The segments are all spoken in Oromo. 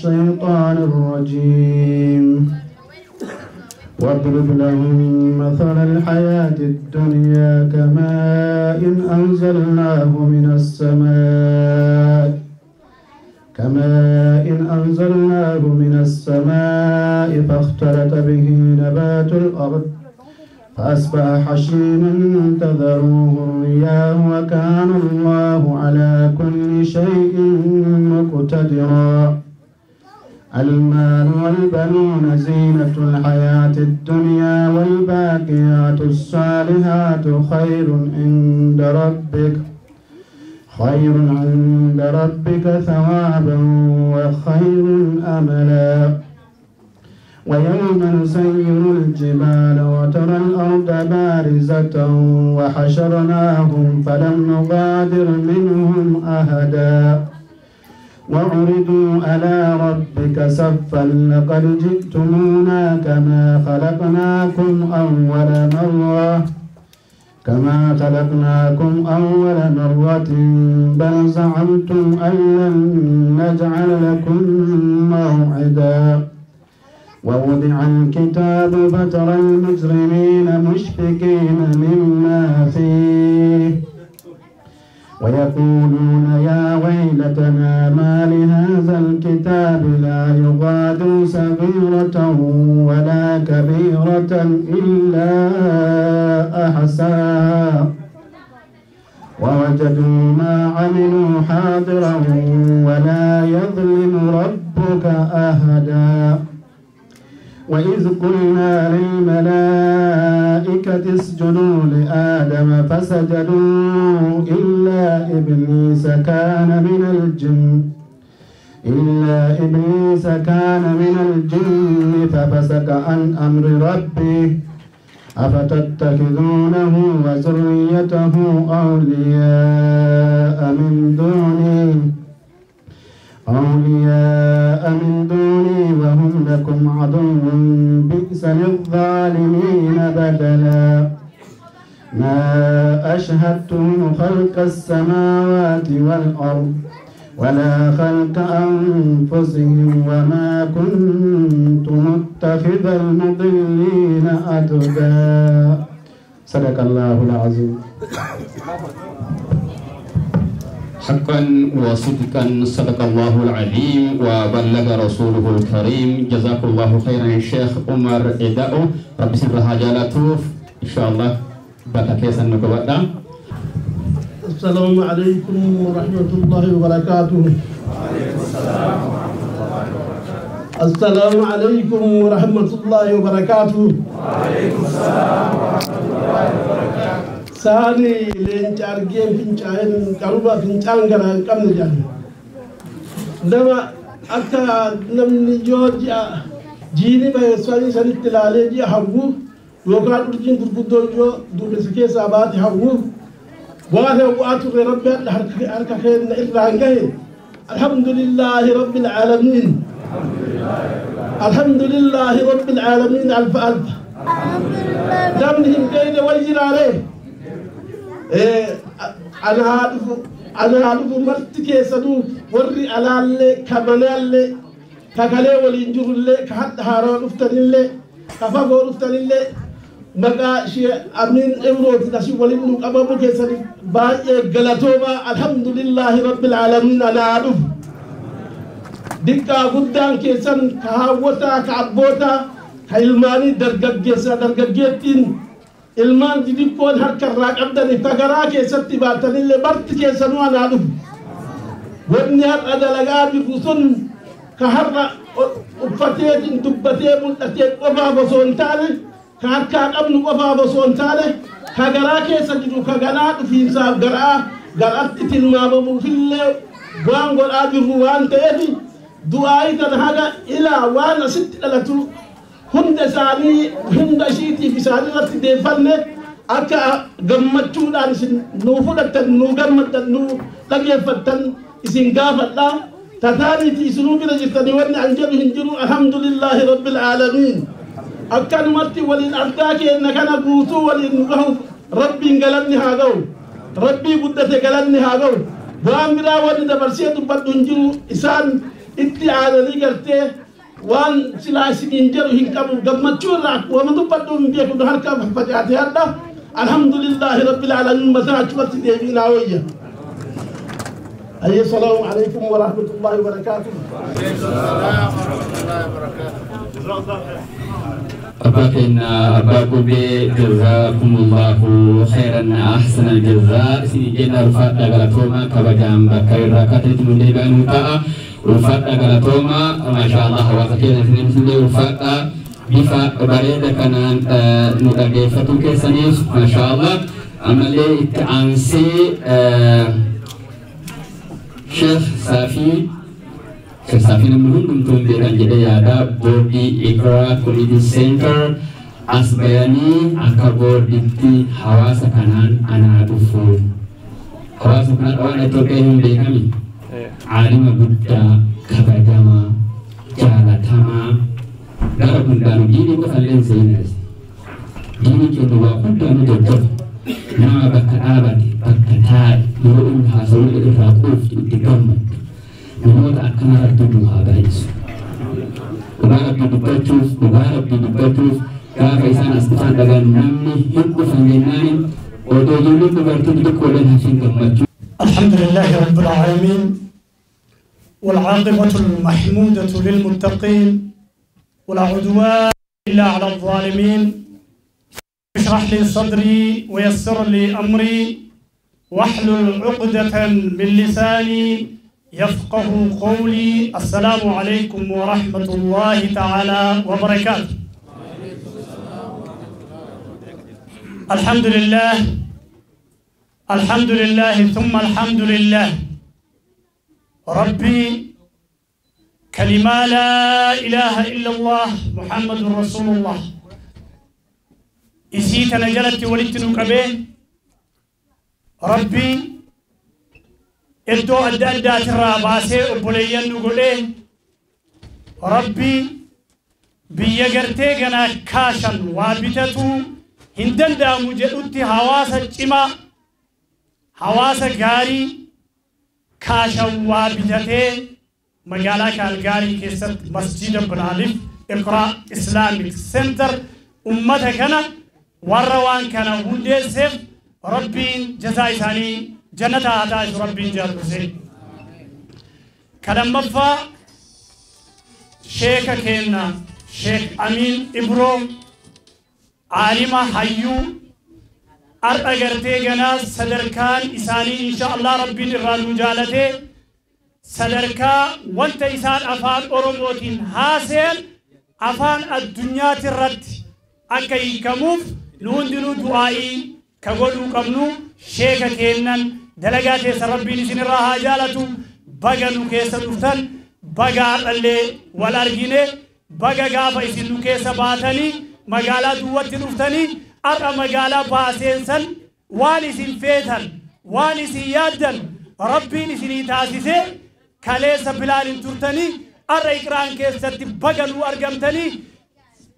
الشيطان الرجيم. واضرب لهم مثل الحياة الدنيا كماء أنزلناه من السماء فاختلط به نبات الأرض فأصبح حشيما تذروه الرياح وكان الله على كل شيء مقتدرا. المال والبنون زينة الحياة الدنيا والباقيات الصالحات خير عند ربك ثوابا وخير أملا. ويوم نسير الجبال وترى الأرض بارزة وحشرناهم فلم نغادر منهم أحدا. وعرضوا على ربك صفا لقد جئتمونا كما خلقناكم أول مرة بل زعمتم أن لن نجعل لكم موعدا. ووضع الكتاب فترى المجرمين مشفقين مما فيه ويقولون يا ويلتنا ما لهذا الكتاب لا يغادر صغيرة ولا كبيرة إلا أحصاها ووجدوا ما عملوا حاضرا ولا يظلم ربك أحدا. وإذ قلنا للملائكة اسجدوا لآدم فسجدوا إلا إبليس كان من الجن ففسق عن أمر ربه. أفتتخذونه وذريته أولياء من دوني وهم لكم عدو بئس للظالمين بدلا. ما أشهدتهم خلق السماوات والأرض ولا خلق أنفسهم وما كنت متخذ المضلين عضدا. صدق الله العظيم. حقا وصدقا صدق الله العظيم وبلغ رسوله الكريم. جزاك الله خيرا الشيخ عمر إداء رب سرها جالاتوف إن شاء الله بكا كيسا نكبتا. السلام عليكم ورحمة الله وبركاته. وعليكم السلام ورحمة الله وبركاته. السلام عليكم ورحمة الله وبركاته. وعليكم السلام ورحمة الله وبركاته. Saani leenca argeen fincaa'een qaruba fincaan gara hin qabne jedhan. Nama akka namni yoo ji'a jiini bayeessanii sanitti ilaalee ji'a hawwu yookaan urjiin gurguddoo yoo duumessa keessaa baate hawwu waan hawwaa turre rabbi harka keenya irraan gahe. Alhamdulillaahi rabbil aalamiin. Alhamdulillaahi rabbil aalamiin alfa alfa. Namni hin beekne wayyi ilaalee. Ana dhufu marti keessanuu warri alaallee ka manaallee ka kalee waliin jirullee ka hadha haaraa dhuftanillee ka fagoo dhuftanillee maqaa ishee Amiin Ibrootiin asii waliin nu qabamu keessaniif baay'ee galatoomaa. Alhamdulillaahi rabbil aalamiin. Anaa dhufu diqqaa guddaan keessan ka haawwataa ka abbootaa ka ilmaanii dargaggeessaa dargaggeettiin ilmaan xixiqqoon harka irraa qabdaniif ka garaa keessatti baatanillee marti keessanuu anaa dhufu. Wanni har'a dalagaa jirru sun ka har'a uffateetiin dubbatee mul'atee qofaaf osoo hin taane ka harkaa qabnu qofaaf osoo hin taane ka garaa keessa jiru ka garaa dhufiinsaaf garaa garaatti tilmaamamuufillee waan godhaa jirru waan ta'eef du'aayii kana haga ilaa waan asitti dhalatu hunda isaanii hunda ishiitiif isaanii irratti deeffanne akka gammachuudhaan isin nuu fudhattan nuu gammaddan nuu dhageeffattan isin gaafadha. Tataaniiti isinuu bira jirtanii wanni an jedhu hin jiru. Alhamdulillaahi rabbil aalamiin. Akkanumatti waliin ardaa keenya kana guutuu waliin nu gahuuf rabbiin galanni haa ga'u. Rabbii guddate galanni haa ga'u. Waan biraa wanni dabarsee dubbadhu hin jiru. Isaan Itti aananii gartee waan silaa isiniin jedhu hin qabu gammachuu irraa wama dubbadhu hin beeku harka facaatee hadha. Alhamdulillahi rabbil aalamiin mataa achumatti deebiinaa wayya. السلام عليكم ورحمة الله وبركاته. أباكنا أباكم جزاكم الله خيرا أحسن الجزاء. سيدنا رفعت غلطوما كبجام بكير راكتت من ديبانوتا رفعت غلطوما ما شاء الله وسكينة سنين رفعت بفا بريدة كان نتاجفتو كيسانيس ما شاء الله. عملي عنسي شيخ سافي شيخ سافي نمهم كنتم بيران جدا يادا بوردي إقرا كوميدي سنتر أسبياني أكا بوردي حواسة كانان أنا أدفو حواسة كانان وانا توقعهم بيكامي عالم بودا كبجاما جالتاما gara hundaanuu diinii qofa illee hin seenas diinii keenya waa hundaanuu jajjaba nama bakka dhaabate bakka taa'e yeroo inni haasawuu irraa quuftu itti gammaddu namoota akkana rabbi nu haa baay'isu dhugaa rabbi dubbachuuf dhugaa rabbi dubbachuuf gaafa isaan as dhufan dhagaan namni hin dhufan jennaan odoo ijoolleen dubartiin xixiqqooleen hafin gammachuu. الحمد لله رب العالمين والعاقبة المحمودة للمتقين ولا عدوان إلا على الظالمين. اشرح لي صدري ويسر لي أمري واحلل عقدة من لساني يفقه قولي. السلام عليكم ورحمة الله تعالى وبركاته. الحمد لله الحمد لله ثم الحمد لله. ربي كلمة لا إله إلا الله محمد رسول الله إسيت نجلت ولدت نكبه ربي إدو أدى أدى تراباسي أبوليين نقوله ربي بيجرتي جنا كاشن وابتتو هندن دامو جدوتي حواسة جما حواسة غاري كاشن وابتته مجالا كالغاري كيست مسجد بنالف اقرأ إسلاميك سنتر أمتها كان وروان كان هندسف ربين جزاء ثاني جنة عطاش ربين جالسين كلام مفا شيخ كينا شيخ أمين إبرو عالمة حيو أرأجرتي جناز صدركان إساني إن شاء الله ربين الرالو جالته sadarkaa wanta isaan afaan Oromootiin haaseen afaan addunyaati irratti akka hiikamuuf nu hundinuu du'aa'ii ka godhuu qabnu sheeka kennan dalagaa keessa rabbiin isinirraa haa jaalatu baga nu keessa dhuftan baga har'allee wal argine baga gaafa isin nu keessa baatanii magaalaa duwwatti dhuftanii har'a magaalaa baaseensan waan isin feetan waan isin yaaddan rabbiin isinii taasisee kaleessa bilaalin turtanii har'a iqraan keessatti baga nu argamtanii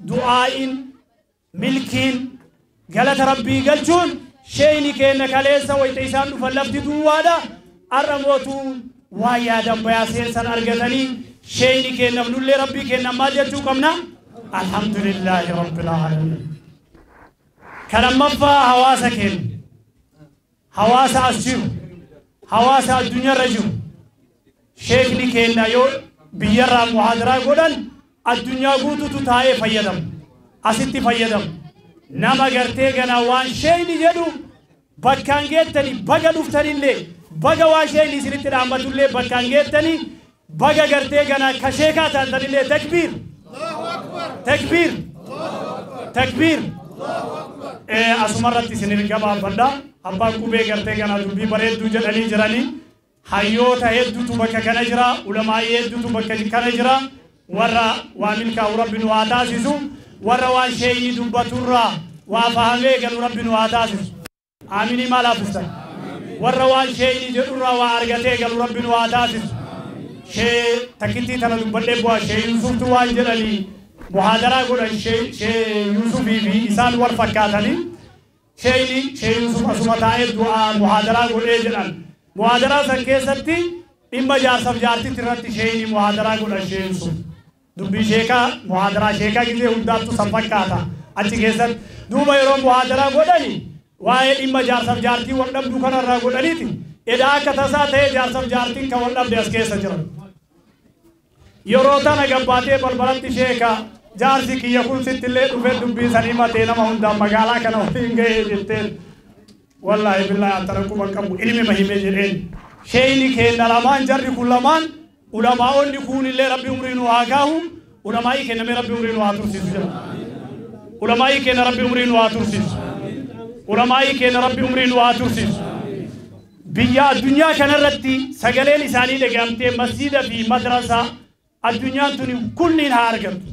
du'aa'iin milkiin galata rabbii galchuun sheeyni keenya kaleessa wayita isaan dhufan lafti duwwaadha har'a mootuu waa yaadan bayaa seensan argatanii sheeyni keenyaaf nullee rabbii keenya maal jechuu qabna alhamdulillaahi rabbil aalamiin. Kan ammaffaa hawaasa keenya hawaasa as jiru hawaasa addunyaarra jiru sheekni keenya yoo biyyarraa muhaadaraa godhan addunyaa guutuutu taa'ee fayyadamu asitti fayyadamu nama gartee ganaa waan sheekni jedhu bakkaan geettanii baga dhuftanillee baga waan sheekni isinitti dhaammatullee bakkaan geettanii baga gartee ganaa ka sheekaa taatanillee takbiir takbiir takbiir asumarratti isin gabaabadha abbaan qubee gartee ganaa dubbii bareedduu jedhanii jiranii hayyoota hedduutu bakka kana jira ulamaa'ii hedduutu bakka kana jira warra waa milkaa'u rabbi nu haa taasisu warra waan sheeyii dubbaturraa waa fahamee galu rabbi nu haa taasisu aaminii maal haafistan warra waan sheeyii jedhurraa waa argatee galu rabbi nu haa taasisu shee takkittii tana dubbadhee bu'aa shee Yuusuftu waan jedhanii muhaadaraa godhan shee Yuusufii fi isaan wal fakkaatanii sheeyni shee Yuusuf asuma taa'ee du'aa muhaadaraa godhee jedhan muhaadaraa san keessatti Dhimma jaarsaaf jaartitti irratti sheeyni muhaadaraa godhan sheen sun. Dubbii sheekaa muhaadaraa sheekaa gizee hundaattu san fakkaata. Achi keessatti duuba yeroo muhaadaraa godhani waa'ee dhimma jaarsaaf jaartii wal dhabduu kanarraa godhaniiti. Edaa akka tasaa ta'ee jaarsaaf jaartiin kan wal dhabde as keessa jiran. Yeroo tana gabbaatee balbalatti sheekaa jaarsi kiyya kun sittillee dhufee dubbii sanii matee nama hundaan magaalaa kana waliin ga'ee jetteen. Wallaahi billaahi antara quban qabu ilmi mahimee jedheen. Sheeyni keenya lamaan jarri kun lamaan ulamaa'onni kuunillee rabbi umrii nu haa kaahu ulamaa'ii kennamee rabbi umrii nu haa tursiisu jedha. Ulamaa'ii kenna rabbi umrii nu haa tursiisu. Ulamaa'ii kenna rabbi umrii nu haa tursiisu. Biyya addunyaa kanarratti sagaleen isaanii dhagahamtee masjiida fi madrasaa addunyaan tuni kulliin haa argamtu.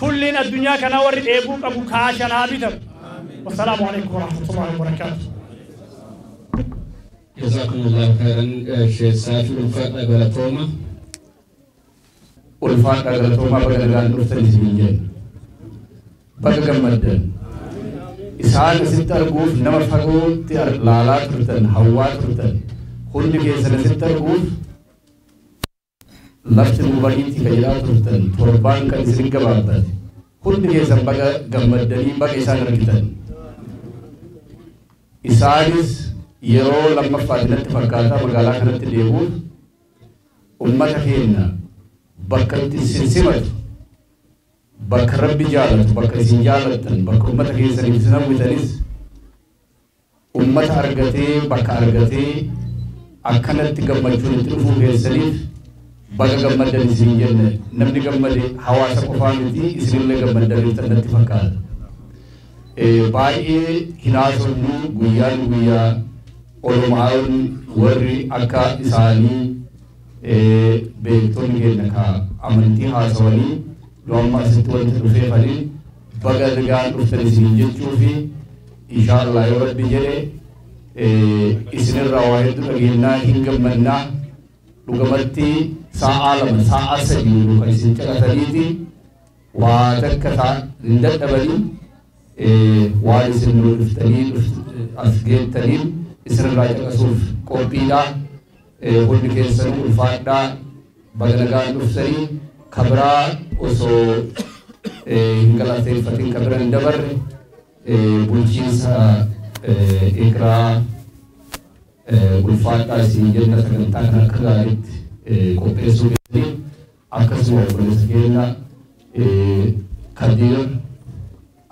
Kulliin addunyaa kanaa warri dheebuu qabu kaashan haa bitatu. Wassalaamu alaikum warahmatullahi wabarakaatuh. جزاكم الله خيرا شيخ سافر الفاتحة غلطوما ulfaadha galatoomaa baga nagaan dhuftan isiniin jenna. Baga gammaddan. Isaan asitti arguuf nama fagootti laalaa turtan, hawwaa turtan. Hundi keessan asitti arguuf lafti nu bariitti kan jedhaa turtan, torbaan kan isin gabaabbate. Hundi keessan baga gammaddanii baga isaan argitan. Isaanis yeroo lammaffaatti natti fakkaataa magaalaa kanatti deemuuf ummata keenya bakka itti isin simatu, bakka rabbi jaalatu, bakka isin jaalattan, bakka ummata keessaniif isin hawwitanis ummata argatee bakka argatee akkanatti gammachuun itti dhufuu keessaniif baga gammaddan isin jenne. Namni gammade hawaasa qofaa miti, isinillee gammaddaniif natti fakkaata. Baay'ee hinaasonnu guyyaan guyyaa olumaa'oon warri akka isaanii beektonni keenya ka amantii haasawanii nu amma asitti walitti dhufeefanii baga nagaan dhuftan isin jechuu fi insha Allah yoo rabbi jedhe isinirraa waa hedduu dhageenyaa hin gammannaa. Dhugamatti sa'aa 2 sa'aa 3 kan isin caqasaniiti waa takka hin dadhabanii waan isin nu dhuftanii as geettaniin isinirraa caqasuuf qophiidha. Hundi keessanuu ulfaadhaa baga nagaan dhuftanii. Kabiraa osoo hin galateeffatin kabira hin dabarre bulchiinsa Iqraa ulfaadhaa isin jenna sagantaa kana akka gaariitti qopheessuu keessanii akkasuma obboleessa keenya Kadiir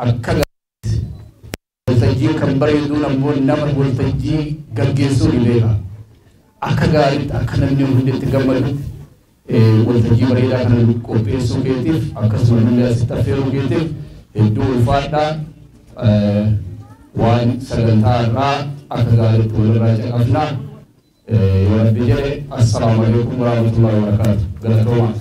akka gaariitti waltajjii kan bareeduun ammoo nama waltajjii gaggeessuu ni beeka. Akka gaariitti akka namni hundi itti gammadutti waltajjii bareedaa kana qopheessuu keetiif akkasuma namni asitti affeeruu keetiif hedduu ulfaadhaa. Waan sagantaa irraa akka gaariitti walirraa caqafna. Yoo rabbi jedhe assalaamu alaikum warahmatullahi wabarakaatuh. Galatoomaa.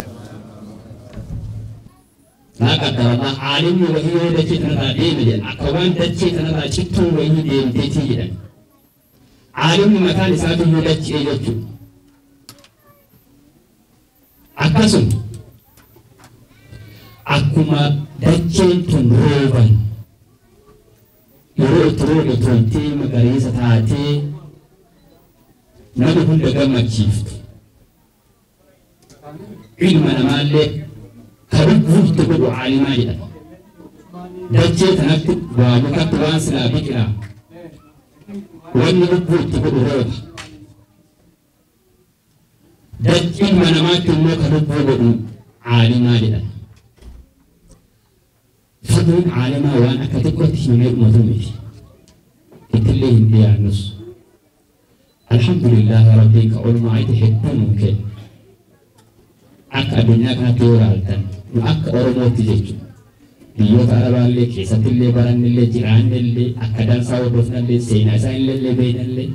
Naa qaddaramaa aalimni wahii yoo dachee kanarraa deeme jedhan akka waan dachee kanarraa cittuun wahii deemteetii jedhan. Aalimni mataan isaatu yoo dachee jechuudha. Akkasuma akkuma dacheen tun rooban yeroo itti roobe toltee magariisa taatee nama hunda gammachiiftu. Ilma namaallee ka lubbuu itti godhu aalimaa jedhama. Dachee kanatti waa mukatti waan silaa biqilaa wanni lubbuu itti godhu rooba. Dachee ilma namaatti immoo ka lubbuu godhu aalimaa jedhama. Fadluun aalimaa waan akka xiqqootti himamee dhumatu miti. Ittillee hin dhiyaannus. Alhamdulillah rabbiin ka oolmaa itti hedduu nuu kenne. Akka addunyaa kanatti yoo ilaaltan nu akka Oromootti jechuudha. Biyyoota Arabaallee keessattillee barannillee jiraannillee akka dansaa hordofnallee seenaa isaanillee beeknallee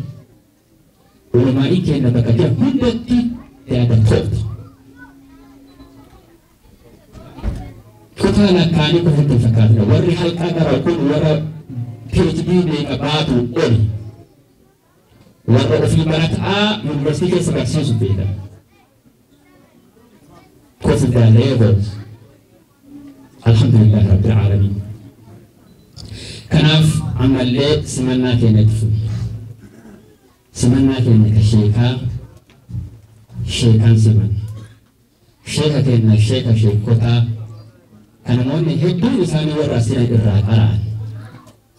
ulamaa'ii keenya bakka jiran hundatti yaada to'atu. Kutaa lakkaa'anii qofa itti fakkaatudha. Warri halqaa gara kun warra PhD meeqa baatu oli. Warra ofii barataa yuunivarsiitii keessa barsiisu beekan. Kofi the levels. Alhamdulillah Rabbil Alamin. Kanaaf ammallee simannaa keenya itti fufi. Simannaa keenya ka sheekaa Sheekan siman. Sheeka keenya sheeka sheekotaa kan namoonni hedduun isaanii warra asii irraa qara'an.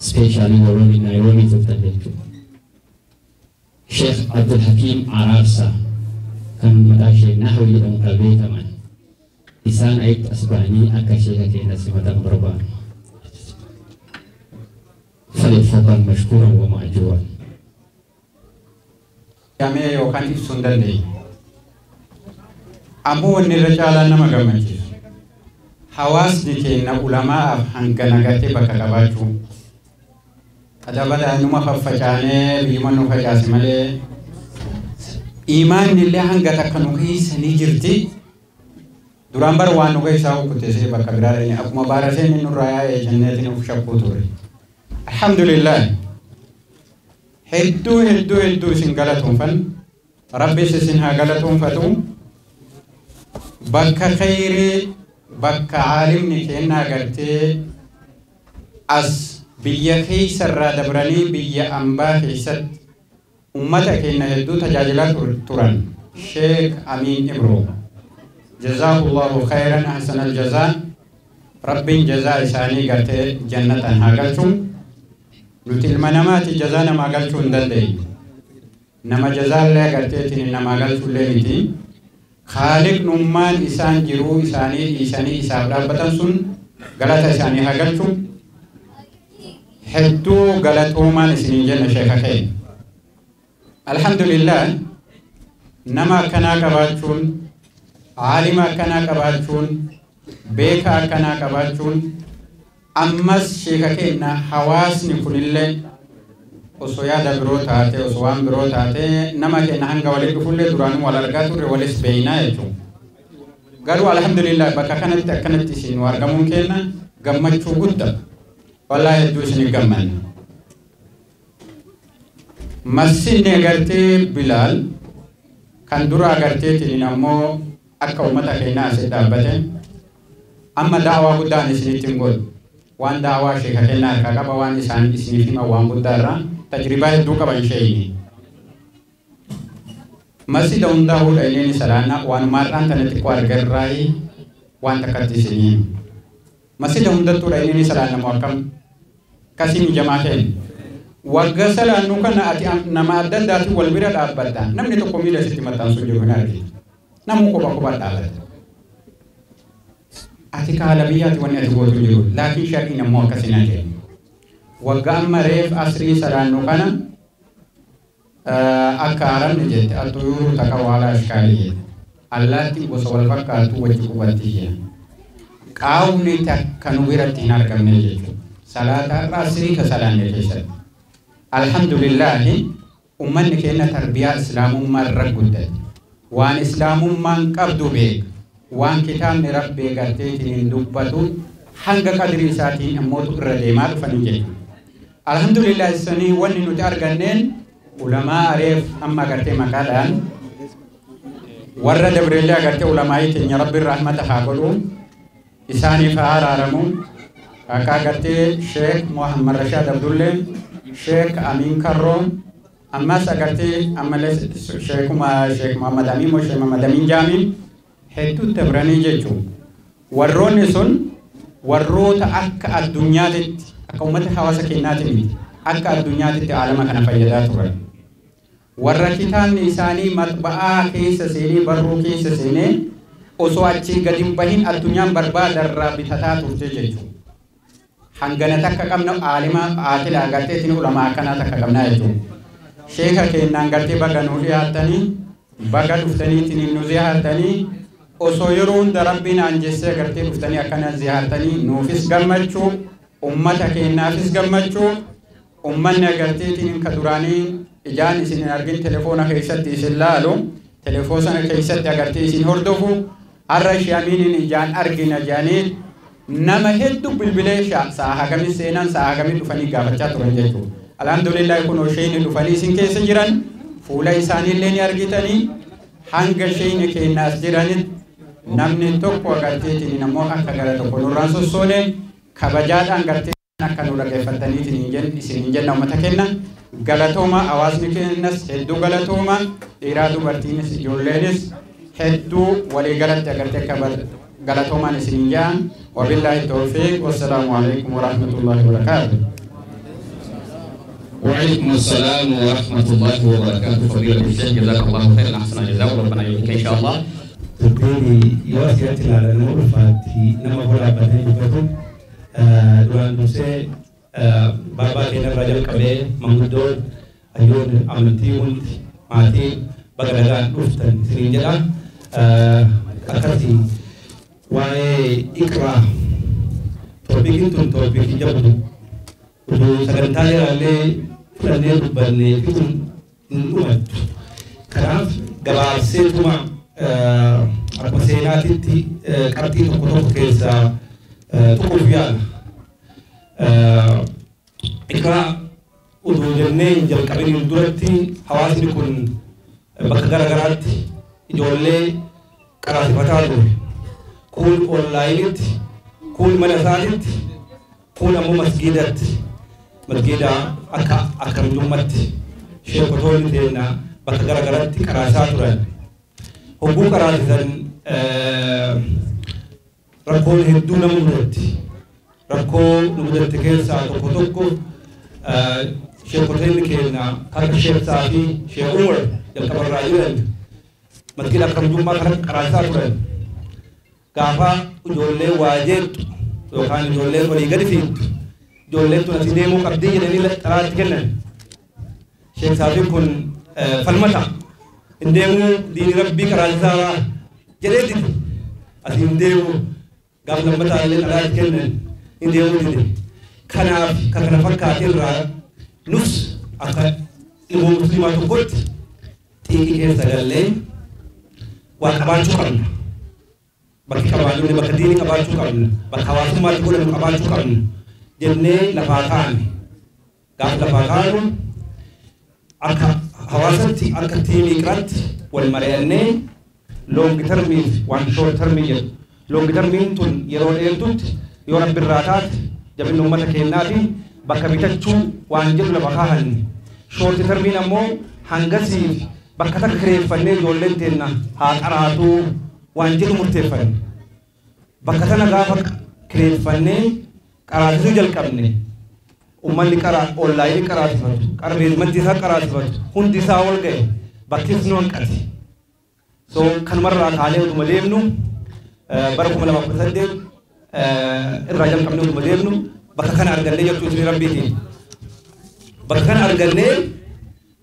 Especially warroonni Naayiroobii turtan jechuudha. Sheekh Abdul Hakiim Araarsaa kan maqaa ishee Nahwi jedhamu kan beekaman isaan ayitti as ba'anii akka sheeka keenya simatan barbaadu. فليتفضل مشكورا ومأجورا. Jamee yookaan ibsuu hin dandeenye. Ammoo wanni irra caalaa nama gammachiisu, hawaasni keenya ulamaa'aaf hanga nagatee bakka qabaachuu. Adabada numa faffacaanee biyyuma nu facaase malee imaanni illee hanga takka nu keessa ni jirti. Duraan bara waan nu keessaa kuttee bakka biraa dhaqne akkuma baaraseen nurraa yaa'ee jenneetiin of shakkuu ture. Alhamdulillah. Hedduu hedduu hedduu isin galatoonfan, Rabbis isin haa galatoonfatu. Bakka khayrii, bakka caalimni kennaa gartee as biyya keessa irraa dabranii biyya ambaa keessatti ummata keenya hedduu tajaajilaa turan Sheek Amiin Ibro. Jazaahullahu khayran ahsan aljazaa. Rabbiin jazaa isaanii gartee jannatan haa galchu. Nuti ilma namaati, jazaa namaa galchuu hin dandeenyu. Nama jazaallee agarteetiin namaa galchullee miti. Kaaliqnummaan isaan jiruu isaanii dhiisanii isaaf dhaabbatan sun galata isaanii haa galchu. Hedduu galatoomaan isiniin jenna, sheeka keenya. Alhamdulillah, nama akkanaa qabaachuun, aalima akkanaa qabaachuun, beeka akkanaa qabaachuun, ammas sheeka keenya hawaasni kunillee osoo yaada biroo taate, osoo waan biroo taate, nama keenya hanga walitti dhufullee duraanuu wal argaa turre, walis beeynaa jechuudha. Garuu alhamdulillah, bakka kanatti akkanatti isin nu argamuun keenya gammachuu guddaa. Wallaahi, hedduu isin gammanne. Masjidni agartee Bilaal kan dura agarteetiin ammoo akka uummata keenyaa asii dhaabbate amma daawaa guddaan isinitti hin godhu. Waan daawaa sheeka kennaa harkaa qaba, waan isaan isiniif himan waan guddaa irraa tajribaa hedduu qaban sheeyini. Masjida hundaa fuudha inni salaanna waan maarraan tana xiqqoo argarraayi waan takkatti isinii himu. Masjida hundattuudha inni salaanna moo akkam? Kasiin jamaa keenya. Wagga salaannu kana ati nama adda addaatiin wal bira dhaabbatta. Namni tokko miila sitti maxxansu jiru hin arginu. Namni kopha kophaa dhaabbata. Ati kaala biyyaati wanni ati gootu jiru. Laakiin shar'iin ammoo akkasii na jedhu. Wagga amma reef asrii salaannu kana akka arabni jette, "الطيور تقع على أشكالها" jette. Allaattiin gosa wal fakkaatu wajji qubatti jira. Qaawni takka nu biratti hin argamne jechuudha. Salaata har'a asrii ka salaanne keessatti. Alhamdulillahi, ummanni keenya tarbiyaa islaamummaa irra guddate. Waan islaamummaan qabdu beeka. Waan kitaabni Rabbii garteetiin hin dubbatu hanga qadrii isaatiin ammootu irra deemaa dhufanii jechuudha. Alhamdulillah, sanii wanni nuti arganneen ulamaa areef amma agartee maqaadhaan warra dabreellee agartee ulamaayii teenya Rabbiin rahmata haa godhu, isaaniif haa araaramu. Akka agartee Sheek Muhammad Rashaad Abdullee, Sheek Amin Karroo, ammas agartee ammallee Sheekuma Sheek Muhammad Amin moo Sheek Muhammad Amin Jaamiin hedduu dabranii jechuudha. Warroonni sun warroota akka addunyaatitti, akka uummata hawaasa keenyaati miti, akka addunyaatitti aalama kana fayyadaa turan. Warra kitaabni isaanii maxba'aa keessa seenee, barruu keessa seenee, osoo achii gadi hin bahin addunyaan barbaadarraa bitataa turte jechuudha. Hangana takka qabna, aalima aatila agarteetiin ulamaa akkanaa takka qabnaa jechuudha. Sheeka keenyaan gartee baga nuu dhiyaattanii, baga dhuftaniitiin nu ziyaartanii. Osoo yeroo hunda Rabbiin aanjessee agartee dhuftanii akkana ziyaartanii nuufis gammachuu, ummata keenyaafis gammachuu. Ummanni agarteetiin ka duraanii ijaan isin hin argin telefoona keessatti isin laalu, telefoona keessatti agartee isin hordofu, har'a shaamiiniin ijaan argina jedhanii nama hedduu bilbilee sa'a hagamii seenan, sa'a hagamii dhufanii gaafachaa turan jechuudha. Alhamdulillah, kun isheen dhufanii isin keessa jiran fuula isaaniillee ni argitanii. Hanga isheen keenyaas jiranitti namni tokko agarteetiin ammoo akka gara tokko nurraan sossoone kabajaadhaan gartee akka nu dhaggeeffattaniitiin hin jenna isin hin jenna. Uummata kenna galatooma, hawaasni keenyas hedduu galatooma, dhiiraa dubartiinis ijoolleenis. Hedduu waliigalatti agartee galatoomaan isin jaan. Wabillaahi tawfiiq. Wassalaamu alaikum warahmatullaahi wabarakaatuh. وعليكم السلام ورحمة الله وبركاته. فضيلة الشيخ جزاك الله خيرا أحسن الجزاء وربنا يبارك إن شاء الله. Dubbiin yoo asirratti ilaalan nama ulfaatti nama dhaabbatanii dubbatu duraan dursee baabaa keenya irraa jalqabee manguddoon hayyoonni amantii hundi maatii baga nagaan dhuftan isiniin jedha. Akkasii waa'ee iqraa topikiin tun topikii jabdu utuu sagantaa dheeraallee fudhannee dubbannee fixuun hin dhumattu. Kanaaf gabaabseetuma akkuma seenaatitti qabxii tokko tokko keessaa tuquuf yaala. Iqraa utuu jennee hin jalqabiniin duratti hawaasni kun bakka gara garaatti ijoollee qaraasifataa ture. Kun onlaayinitti, kun mana isaatitti, kun ammoo masgiidatti. Masgiida akka akkamtummaatti sheekotoonni teenya bakka gara garaatti qaraasaa turan. Hogguu qaraasisan rakkoon hedduu nama mudatti. Rakkoo nu mudatte keessaa tokko tokko sheekotoonni keenya akka Sheek Saafii, Sheek Umar jalqabarraa jiran masgiida akkamtummaa kana qaraasaa turan. Gaafa ijoollee waa jeettu yookaan ijoolleen olii gadi fiigdu ijoolleen tun asii deemuu qabdii jedhanii xalaatti kennan. Sheek Saafiin kun falmata. Hin deemuu diini rabbii qaraasisaa jedhee dide. Asii hin deemu gaafa lammataa illee xalaatti kennan hin deemuu dide. Kanaaf kan kana fakkaate irraa nus akka ilmoo musliimaa tokkotti xiiqii keessa gallee waa qabaachuu qabna. Bakki qabaachuu bakka diinii qabaachuu qabna. Bakka hawaasummaatti godhannu qabaachuu qabna. Jennee lafaa kaane. Gaafa lafaa kaanu akka hawaasatti akka tiimii iqraatti wal mari'annee long termiif waan short termii jedhu. Long termiin tun yeroo dheertutti yoo rabbi irraa taate jabinni uummata keenyaa fi bakka bitachuu waan jedhu lafa kaahanne. Short termiin ammoo hangasiif bakka takka kireeffannee ijoolleen teenna haa qaraatuu waan jedhu murteeffanne. Bakka tana gaafa kireeffannee qaraasisuu jalqabne uummanni qara onlaayinii qaraasifatu qara beezmantii isaa qaraasifatu hundi isaa ol ga'e bakkis nu hanqate. So kanumarraa kaanee utuma deemnu bara 2018 irraa jalqabnee utuma deemnu bakka kana argannee jechuu isin rabbiitiin. Bakka kana argannee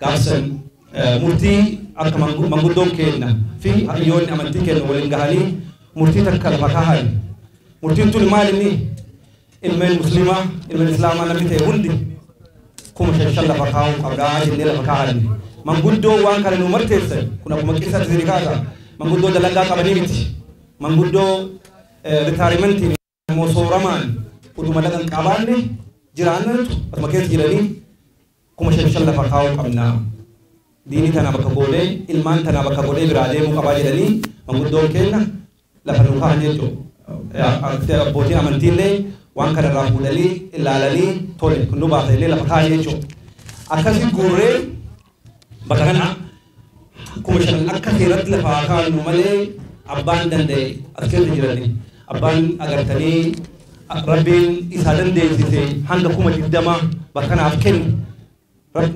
gaafsan murtii akka manguddoon keenya fi hayyoonni amantii keenya waliin gahanii murtii takka lafa kaahan. Murtiin tun maal inni ilmeen musliimaa ilmeen islaamaa namni ta'e hundi 5,000 lafa kaa'uu qabdaa jennee lafa kaahanne. Manguddoo waan kana nu murteessan kun akkuma qisatti isin kaasa manguddoo dalagaa qabanii miti. Manguddoo ritaayimentiin immoo sooramaan utuma dhaqan qabaanne jiraannatu asuma keessa jiranii 5,000 lafa kaa'uu qabna. Diinii tana bakka godhee ilmaan tana bakka godhee biraa deemuu qabaa jedhanii manguddoon keenya lafa nu kaahan jechuudha. Abbootiin amantiillee waan kana irraa fuudhanii ilaalanii tole kun nu baasa illee lafa kaahan jechuudha. Akkasii guurree bakka kana 5,000 akka seeratti lafa kaa'annu malee abbaan danda'e as keessa jirani. Abbaan agartanii rabbiin isaa dandeessise hanga 20,000 bakka kanaaf kennu.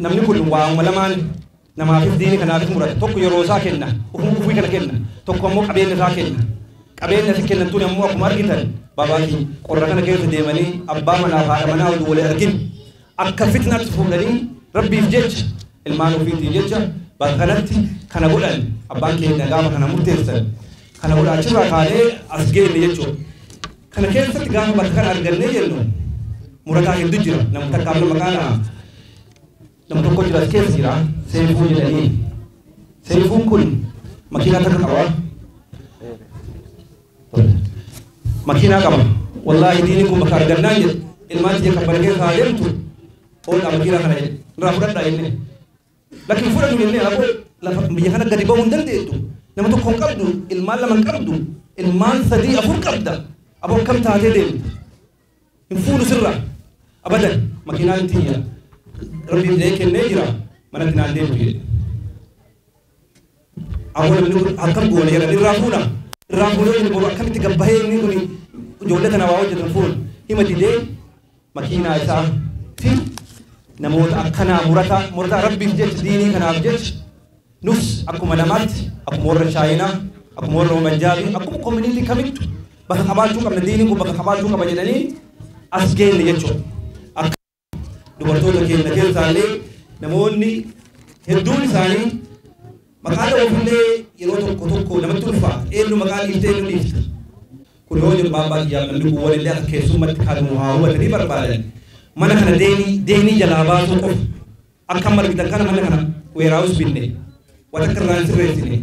Namni kun waanuma lamaan namaafis diinii kanaafis murata. Tokko yeroo isaa kenna, ufii kana kenna. Tokko ammoo qabeenya isaa kenna. Qabeenya si kennan tun ammoo akkuma argitan babaatii qorra kana keessa deemanii abbaa manaa fi haadha manaa waliin wal argin akka fitnaatti fuudhanii rabbiif jecha ilmaan ofiitiin jecha bakka kanatti kana godhan abbaan keenya gaafa kana murteessan kana godha achirraa kaanee as geenne jechuudha. Kana keessatti gaafa bakka kana argannee jennu murataa hedduu jira. Namni takka amma maqaan nama tokko jira as keessa jira Seefuu jedhanii. Seefuun kun makiinaa takka qaba. Makiinaa qaba. Wallaahi diinii kun bakka argannaan jedhu ilmaan tiyya kabbana keessa haa deemtu oolaa makiinaa kana jedhe irraa fudhadhaa jennee. Lakkin fudhatu jennee aboo lafa biyya kana gadi ba'uu hin dandeettu. Nama tokko hin qabdu, ilmaan lama hin qabdu, ilmaan 3 4 qabda. Aboo akkam taatee deemta? Hin fuudhu sirraa. Abadan makiinaan tiyya rabbiin illee kennee jira manatti naan deemtu jedhe. Ammoo namni kun akkam goone jedhan irraa fuuna. Irraa fuunee inni boru akkamitti gabbahee inni kun ijoollee tana waa hojjetan fuun hima didee makiinaa isaa fi namoota akkanaa murataa murataa rabbiif jecha diinii kanaaf jecha nus akkuma namaatti akkuma warra Chaayinaa akkuma warra Manjaabii akkuma community kamittu bakka qabaachuu qabna diiniin kun bakka qabaachuu qaba jedhanii as geenne jechuudha. Akka dubartoota keenya keessaallee namoonni hedduun isaanii maqaa dha'uufillee yeroo tokko tokko namatti ulfaata. Eenyu maqaa dhiiftee eenyu dhiifta. Kun yoo jedhu baabaa kiyyaaf namni kun walillee akka keessummatti kan haa hubatanii barbaadan. Mana kana deenii jalaa baasuu qofa. Akka amma argitan kana mana kana weeraawus binne. Waan akka irraa hin sirreessine.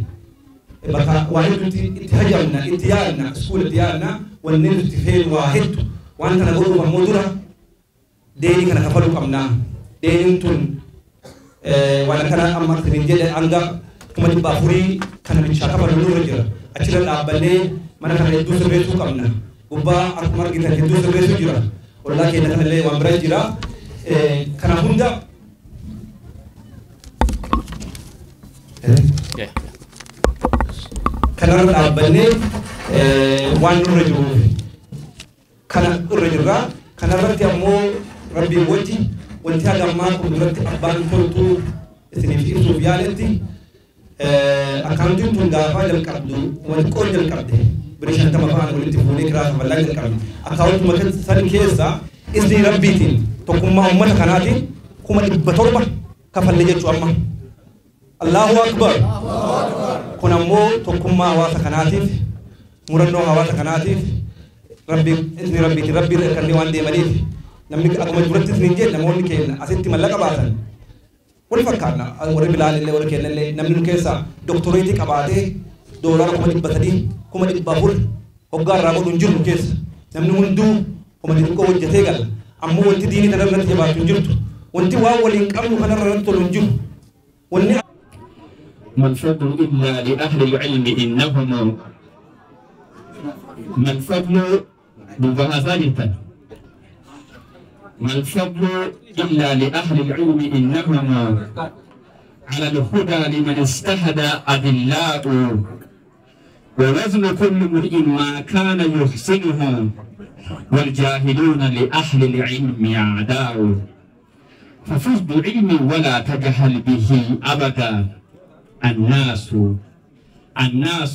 Bakka waa hedduutti itti hajamna, itti yaadna, iskuula itti yaadna, wanneen nuti feenu waa hedduu. Waan kana godhuuf ammoo dura deenii kana kafaluu qabna. Deeniin tun waan akkana amma akka jedhe hanga 400,000 kana bichaa kafalu nurra jira. Achirra dhaabbannee mana kana hedduu sirreessuu qabna. Gubbaa akkuma argitan hedduu sirreessuu jira. Ollaa keenya kanallee waan bira jira. Kana hunda kanarra dhaabbannee waan nurra jiruuf kana irra jirra. Kanarratti ammoo rabbiin wajji wanti haga ammaa kun duratti abbaan toltuu isiniif ibsuuf yaaletti akkaawuntiin tun gaafa jalqabdu wanti qoon jalqabde biri 50 fa'aan walitti fuunee kiraa kafallaa jalqabne. Akkaawuntuma san keessa izni rabbiitiin tokkummaa uummata kanaatiin 700,000 kafalle jechuu amma. Allahu Akbar. Kun ammoo tokkummaa hawaasa kanaatiif murannoo hawaasa kanaatiif rabbi izni rabbiitiin rabbii irra kanneen waan deemaniif namni akkuma duratti isin hin jedhe namoonni keenya asitti mallaqa baasan wal fakkaanna warri Bilaal illee warri keenya illee namni nu keessaa doktoreetii qabaatee doolaara 300,000 400,000 hoggaa irraa godhu hin jiru keessa namni hunduu 5,000 hojjetee gala ammoo wanti diinii kana irratti jabaatu hin jirtu wanti waan waliin qabnu kana irratti tolu hin jiru wanni ما الفضل إلا لأهل العلم إنهم ما الفضل بهذا ما الفضل إلا لأهل العلم إنهم على الهدى لمن استهدى أذلاء ووزن كل امرئ ما كان يحسنه والجاهلون لأهل العلم أعداء ففز بعلم ولا تجهل به أبدا الناس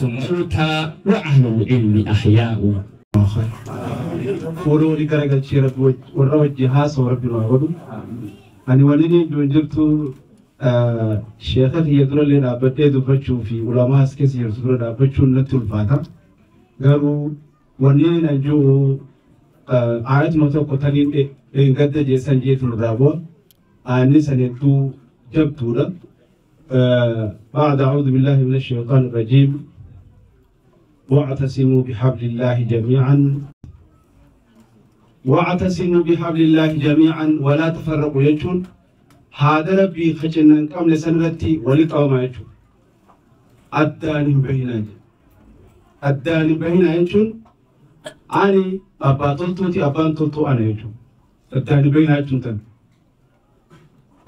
موتى وأهل العلم أحياء. Fuuluu olii garagalchee warra wajji haasa'u rabbi nu haa godhu. Ani waliin iddoon jirtu sheeka kiyya durallee dhaabbadhee dubbachuu fi ulamaa as keessa jirtu dura dhaabbachuun natti ulfaata. Garuu wanni nan jiru aayatuma tokko taniin dheengadda jeessan jeetu nurraa bu'a. Aanni san hedduu jabduudha. بعد أعوذ بالله من الشيطان الرجيم واعتصموا بحبل الله جميعا واعتصموا بحبل الله جميعا ولا تفرقوا يجون هذا ربي خجلنا قبل سنرتي ولقوم يجون أداني بهنا أداني بهنا يجون أني أبا تلتوتي أبان تلتو أنا يجون أداني بهنا يجون تن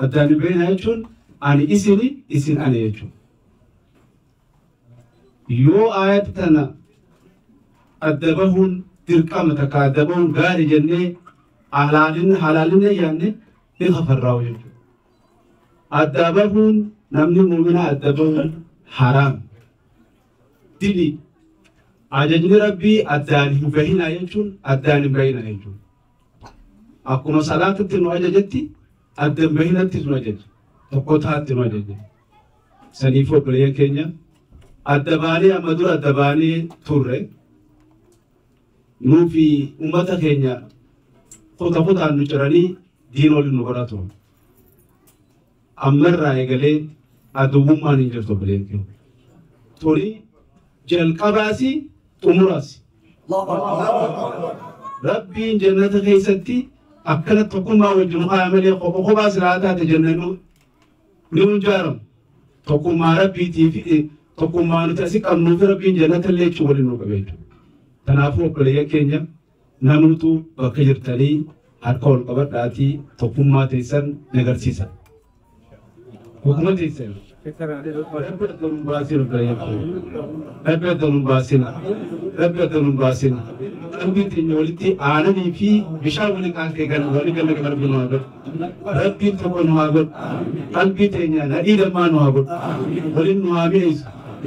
أداني بهنا يجون أني إسني إسن أنا يجون يو آيات تنا أدبهن dirqama takka adabuun gaarii jennee halaalinne yaanne ni kafarraa'u jechuudha. Adda bahuun namni muuminaa adda bahuun haraam. Dili ajajni rabbii addaan hin bahinaa jechuun addaan hin bahinaa jechuudha. Akkuma salaatatti nu ajajetti adda hin bahinatti nu ajaje. Tokko taatti nu ajaje. Saniif obboleeyyan keenya adda baanee amma dura adda baanee turre. Nuufi uummata keenya kuta kutaan nu ciranii diina waliin nu godhaa turan. Ammarraa eegalee aduwwummaan hin jirtu obboleeyyan keenya. Tuni jalqabaasi xumuraasi. Rabbiin jannata keessatti akkana tokkummaa wajjin haa malee kopha kophaa silaa taate jannanuu ni hunjaaramu. Tokkummaa rabbiitii fi tokkummaa nuti asii qabnuu fi rabbiin jannata illee jechuun waliin nu qabe jechuudha. Kanaafuu obboleeyyan keenya namoota bakka jirtanii harka ol qabadhaatii tokkummaa teessan ni agarsiisa. Tokkummaa teessan Rabbi adda baasin. Rabbi adda baasin. Qalbii teenya walitti aananii fi bishaan waliin kan kan walii gala rabbi nu haa godhu. Rabbiin tokko nu haa godhu. Qalbii teenya nadhii dammaa nu haa godhu. Waliin nu haa mi'eessu.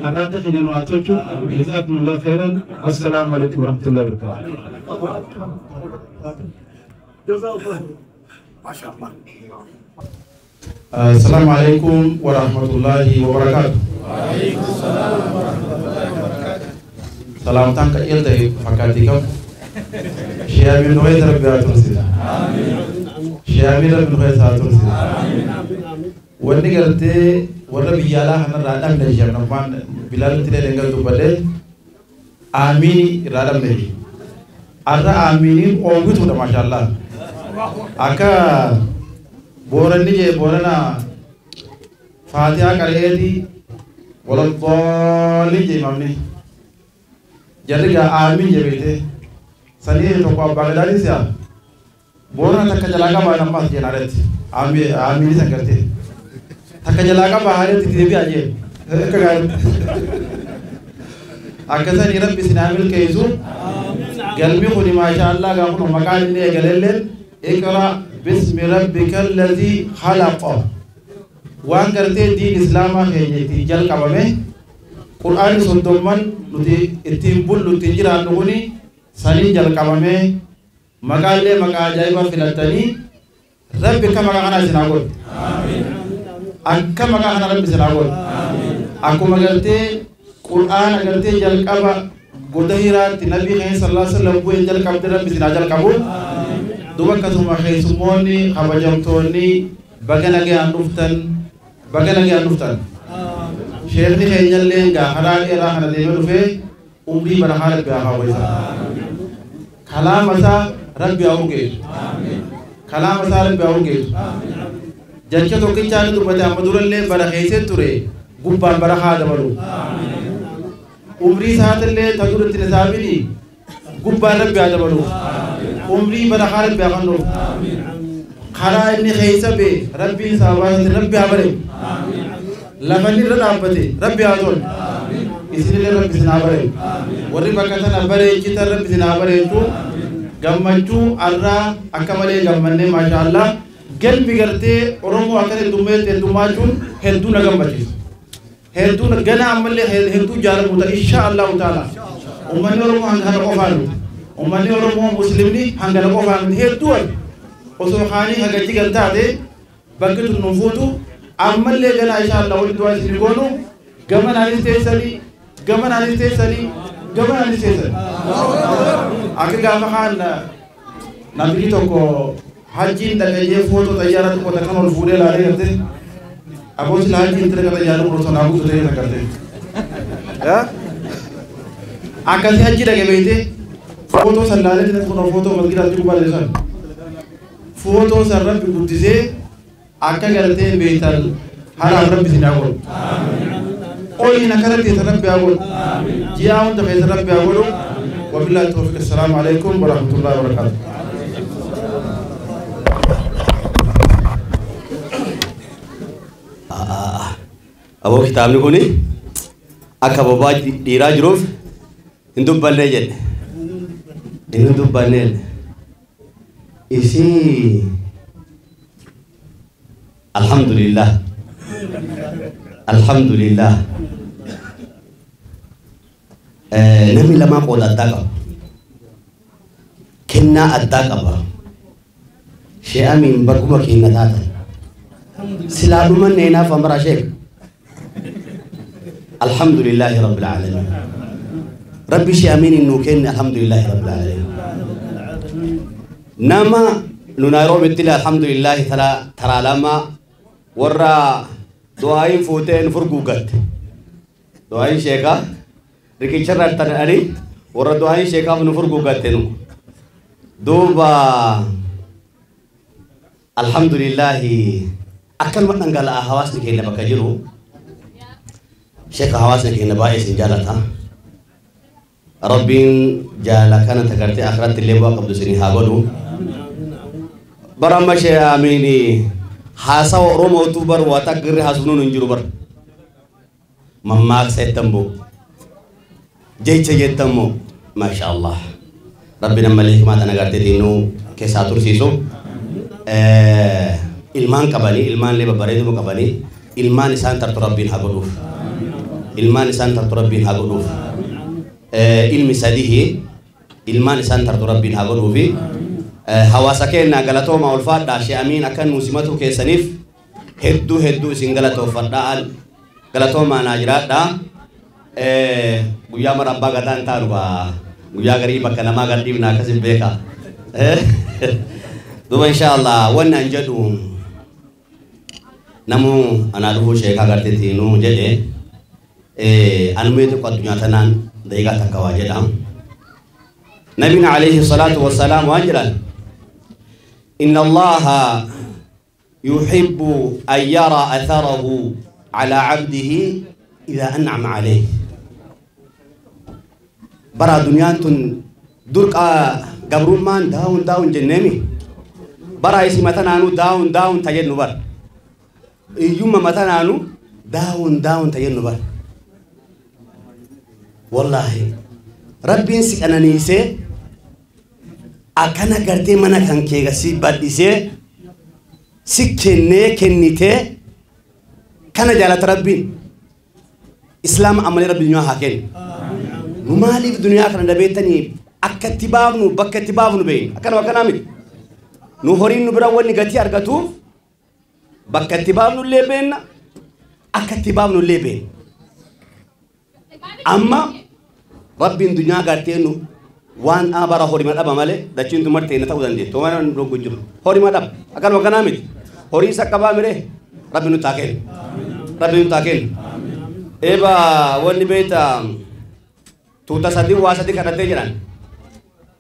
Arraata keenya nu haa tolchu. Jazaakumullahu khairan. Wassalaamu alaikum warahmatullahi wabarakatuh. Jazakallah. Assalamu alaikum warahmatullahi wabarakatuh. Waalaikumsalam warahmatullahi wabarakatuh. Salamtan ka ilta fakati kam. Shiyamin nuhay rabbi atursi. Shiyamin rabbi nuhay atursi. Wanni garte warra biyya alaa kanarraa dhabne jenna waan Bilaalitti illee dhangala'u dubbadde aamiini irraa dhabne. Arra aamiiniin oowwituudha maashaallah. Akka Booranni jee Boorana Faatihaa qara'eeti waladdoolli jee imamni. Jarri gaa aamiin jee beekte sanii tokko abbaa gadaanis yaa Boorana takka jalaa qabaa ammas jeen haaretti aamiini san gartee takka jalaa qabaa haaretti deebi'aa jee akka gaaritti. Akkasanii rabbi isin haa milkeessu galmi kuni maashaallah gaa kun maqaan inni eegalelleen اقرأ باسم ربك الذي خلق. وان قرتي دين اسلام هي جل قبمه قران صدومن نتي اتين بول نتي جرا نغني سني جل قبمه مقاله مقا جايبا فلتني ربي كما انا سناغول امين اكما انا ربي سناغول امين اكما قرتي قران قرتي جل قبا غدهيرات النبي صلى الله عليه وسلم بو جل قبد ربي سنا جل قبول. Duba akkasuma keessummoonni kabajamtoonni baga nagaan dhuftan baga nagaan dhuftan. Sheekni keenyallee gaa karaa dheeraa kana deemee dhufee umrii barakaa rabbi haa kaawwisa. Kalaama isaa rabbi haa urgeessu. Kalaama isaa rabbi haa urgeessu. Jecha tokkichaa inni dubbate amma durallee bara keessee ture gubbaan barakaa dabalu. Umrii isaatillee ta duratti isaa bini gubbaan rabbi haa dabalu. Umrii barakaa rabbi haa kennuuf. Karaa inni keessa bee rabbiin isaa baasate rabbi haa bareedu. Lafa inni irra dhaabbate rabbi haa tolu. Isinillee rabbi isin haa bareedu. Warri bakka sana bareechitan rabbi isin haa bareechu. Gammachuu arraa akka malee gammannee maashaallah. Galmi gartee Oromoo akka heddummeetti heddumaachuun hedduu na gammachiisa. Hedduu gana ammallee hedduu jaalamu ta'a insha Allahu taala. Uummanni Oromoo hanga kana qofaan miti. Uummanni Oromoo Muslimni hanga kana qofaan miti hedduu wal osoo kaanii hagachi gal taate bakki tun nu fuutu ammallee gana insha Allah walitti waa isin goonu gamanaanis teessanii gamanaanis teessanii gamanaanis teessanii. Akka gaafa kaan namni tokko hajjiin dhaqee footoo xayyaara tokko takkan ol fuudhee laalee garte abbootiin hajjiin tirga xayyaara osoo naa guutu ta'ee garte. Akkasii hajji dhaqee beekte footoo san laalee tina kun footoo masgidaatti gubbaa san footoo san rabbi guddisee akka gartee beektan haraaf rabbi isin haa godhu. Oliin akka rabbi san rabbi haa godhu. Ji'a hunda keessa rabbi haa godhu. Wabillahi tawfiq. Assalaamu alaikum warahmatullahi wabarakatuh. Aboo kitaabni kuni akka bobaa dhiiraa jiruuf hin dubbannee jedhe. Hin dubbannee isii alhamdulillah alhamdulillah namni lamaa qooda addaa qaba. Kennaa addaa qaba. Shee Amiin bakkuma keenya taatan. Silaa dhumanne naaf amara sheek. Alhamdulillahi rabbil aalamiin. Rabbi shee Amiin nuu kenne alhamdulillahi rabbil aalamiin. Nama nu Naayiroobitti illee alhamdulillahi taraa lama warra du'aayin fuutee nu furguuggatte. Du'aayin sheekaa riqicharra tana'anii warra du'aayin sheekaaf nu furguuggatte nu. Duuba alhamdulillahi akkanuma dhangala'aa hawaasni keenya bakka jiru sheeka hawaasni keenya baay'ee isin jaalata. Rabbiin jaala kana tagartee akhiratti illee bu'aa qabdu isinii haa godhu. Bara amma shee Amiin haasawa Oromootu bar waa taggirri haasofnuun hin jiru bar. Mammaaksa jettan jecha jettan maasha Allah. Rabbi nammallee himaa tana garteetiin nu keessaa tursiisu. Ilmaan qabanii ilmaan illee babbareeduma qabanii ilmaan isaan tartu rabbiin haa godhuuf. Ilmaan isaan tartu rabbiin haa godhuuf. Ilmi sadihi ilmaan isaan tartu rabbiin haa godhuufi. Hawaasa keenya galatooma ulfaadhaa Shee Amiin akka nu simatu keessaniif hedduu hedduu isin galatoofadhaa galatoomaa naa jiraadhaa. Guyyaa mara abbaa gadaa hin taanu guyyaa garii bakka namaa gad dhiibna akkasin beeka. Duuba inshaallah wanni an jedhu namu anaa dhufuu sheekaa garteetti nu jedhe anumee tokko addunyaa tanaan daqiiqaa takka waa jedha. Nabiin alayhi salaatu wassalaam waan jedhan إن الله يحب أن يرى أثره على عبده إذا أنعم عليه. برا دنيا درك قبرمان داون داون جنمي برا يسي متنانو داون داون تجنو بر يوم متنانو داون داون تجنو بر والله ربي انسك أنا نيسي أكنا قرتي منا كان كيغسي بديسي سكني كنيتي كان جالت ربي إسلام أمر ربي دنيا هاكين نمالي في دنيا كان دبيتني أكتبابنو بكتبابنو بين أكنا وكنا مي نهورين نبرا وني قتي أرجتوف بكتبابنو اللي بين أكتبابنو اللي بين أما ربي دنيا قرتينو وان أبرا هوري ما أبا ماله دچين تمر تينا تاو دندي تو ما نروح گنجر هوري ما أب أكن وكنا مي هوري سكبا مره ربي نتاكل ربي نتاكل إبا وني بيت tuuta sadii waa sadii kadhattee jiran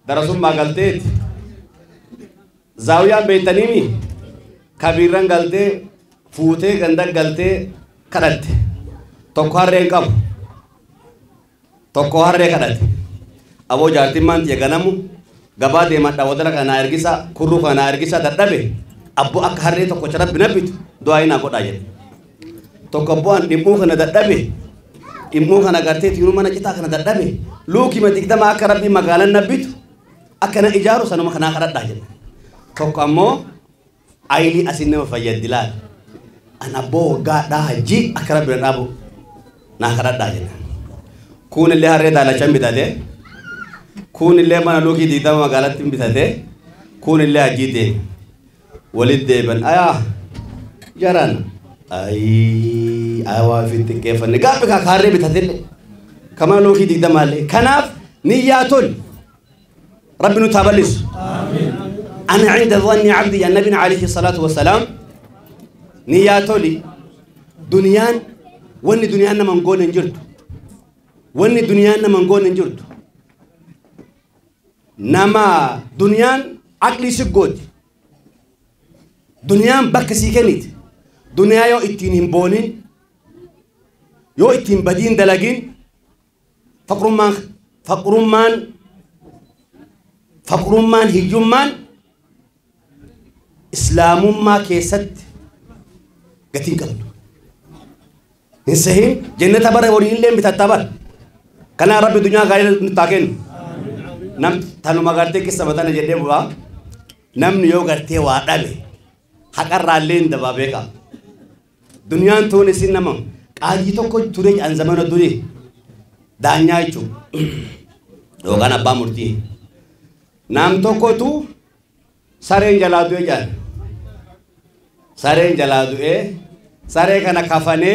darasummaa galteeti zaawiyaan beektaniimi kabiirran galtee fuutee ganda galtee kadhatte tokko harree hin qabu tokko harree kadhatte aboo jaartiin maan xiyya ganamu gabaa deemadha wadala kanaa ergisa kurruu kanaa ergisa dadhabe abboo akka harree tokko rabbi nabbitu du'aa hinaa godhaa jedhe tokko abboo an dhimmuu kana dadhabe immoo kana gartee tiiruu mana citaa kana dadhabe luukima digdama akka rabbi magaalaan nabbitu akkana ijaaru sanuma kanaa kadhadhaa jedhe tokko ammoo ayilii asin nama fayyaddi laal an abboo waggaadhaa hajji akka rabbi na dhaabu naa kadhadhaa jedhe kuun illee harree daalachan bitate kuun illee mana luukii digdama magaalatti bitate kuun illee hajjii deeme walit deeban ayaa jaran أي أيوة في التكيف النقاب كهارب بتدل كمان لو كي تقدم عليه كناف نياتون ربنا تابلس أنا عند ظن عبدي النبي عليه الصلاة والسلام نياتولي دنيان ون دنيانا من قول نجرت ون دنيانا من قول نجرت نما دنيان عقلي سجود دنيان بكسي كنيت دنيا يو اتين بونين يو اتين بدين دلاجين فقرمان فقرمان فقرمان هجومان إسلام ما كيست قتين قبل نسهين جنة بره ورين لين بتتبر كان رب الدنيا غير نتاكين نم تنو ما قرتي كيس متنا جدي بوا نم نيو قرتي وادمي حقر لين دبابيكا دنيا تونس إنما قاضي تو كل توري عن زمان الدنيا دانيا يجو لو كان أبا مرتي نام تو كتو سارين جلادو جان سارين جلادو إيه سارين كنا كفاني